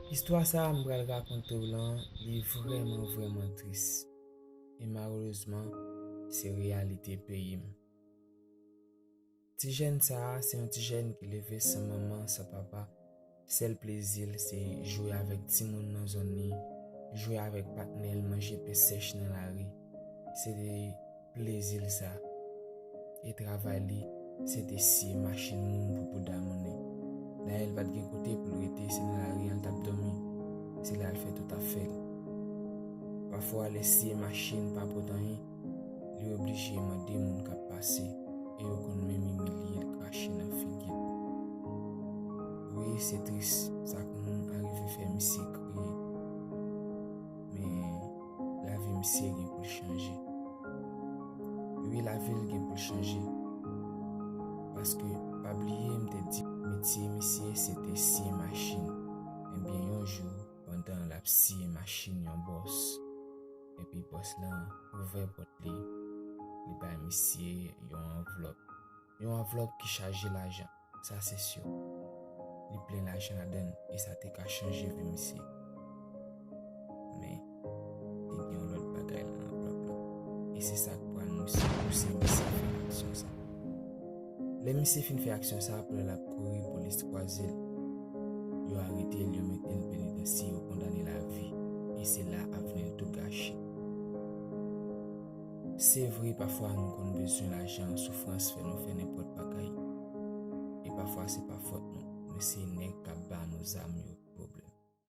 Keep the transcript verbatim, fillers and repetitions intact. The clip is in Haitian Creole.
Istwa sa a m pral rakonte w lan, li vrèman, vrèman tris. E malerezman, se reyalite peyi m. Ti jèn sa a, se yon ti jèn ki leve san manman, san papa. Sèl plezi l, se jwe avèk timoun nan zòn li, jwe avèk patnè l, manje pen sèch nan lari. Se te plezi l sa. E travay li, se te siye machin moun pou bouda monnen. Dayè, l pa t gen kote pou l rete, se nan lari an l t ap dòmi. Se la l fè tout afè l. Pafwa, lè siye machin pa pot anyen, li oblije mande moun k ap pase, e yo konn menm imilye l, krache nan figi l. Wi, se tris, sa konn arive fè misye kriye. Men, lavi misye gen pou l chanje. Wi, lavi l gen pou l chanje. Paske, pa bliye, m te di, metye misye se te siye machin. Ebyen, yon jou, pandan l ap siye machin yon bòs, epi bòs lan ouvè pòt li, li bay misye yon anvlòp. Yon anvlòp ki chaje lajan, sa se si. Li plen lajan ladan l, e sa te ka chanje vi misye. Men, te gen yon lòt bagay nan anvlòp lan. E se sa k pral pouse, pouse misye fè aksyon sa. Lè misye fin fè aksyon sa, pandan l ap kouri, polis kwaze l. Yo arete l, yo mete l penitansye, yo kondane l a vi. E se la avni l tou gache. Se vre, pafwa nou konn bezwen lajan, soufrans fè nou fè nenpòt bagay. E pafwa se pa fòt nou, men se nèg k ap ba nou zam yo